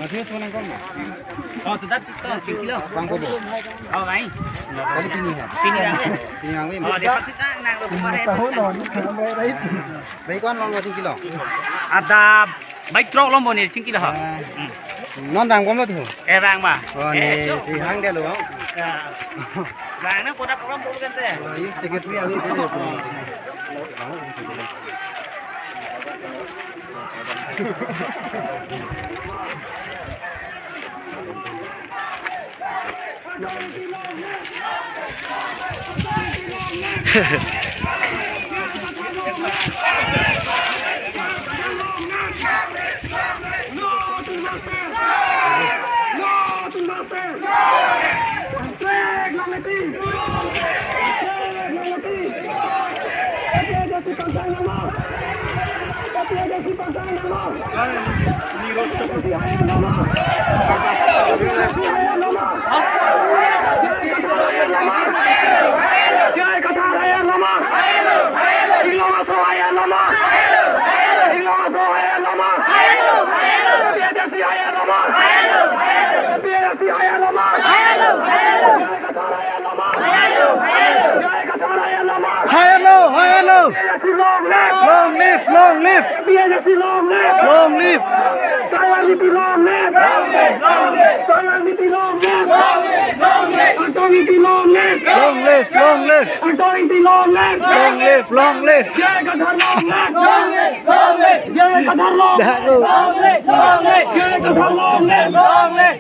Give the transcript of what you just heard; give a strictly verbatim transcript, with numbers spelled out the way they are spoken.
Matthew, so nangkok ma? Oh, sudah, sudah, singkilo. Bang kobo? Oh, bang. Kali pini ha? Pini bang. Pini bang, bang. Oh, dia pasti tak nang lo kemarin. Tahu non, nang rai rai. Bai ko-an longlo singkilo? Ada bai throk longpo ne singkilo ha. Ah. Hmm. Non bang bomlo tu. Eh, bang ma. Oh, ne, eh, si hang dia lo. Ya. Bang na kodak program bol kan te. Oh, ini secretary avi. Jai Kathar, haiya loma. Inglong aso, haiya loma. Inglong aso, haiya loma. A P H L C, haiya loma. A P H L C, haiya loma. Jai Kathar, haiya loma. Jai Kathar, haiya loma. Haiya lo, haiya lo. A P H L C long live. Long live, long live. A P H L C long live. Long live. Taiwan Nipi long live. Long live, long live. Taiwan Nipi long live. Long live, long live. Angtong Ingti long live. Long live, long live. Angtong Ingti long live. Long live, long live. Jai Kathar long live. Long live, long live. Jai Kathar long live. Dah lo. Long live, long live. Jai Kathar long live. Long live.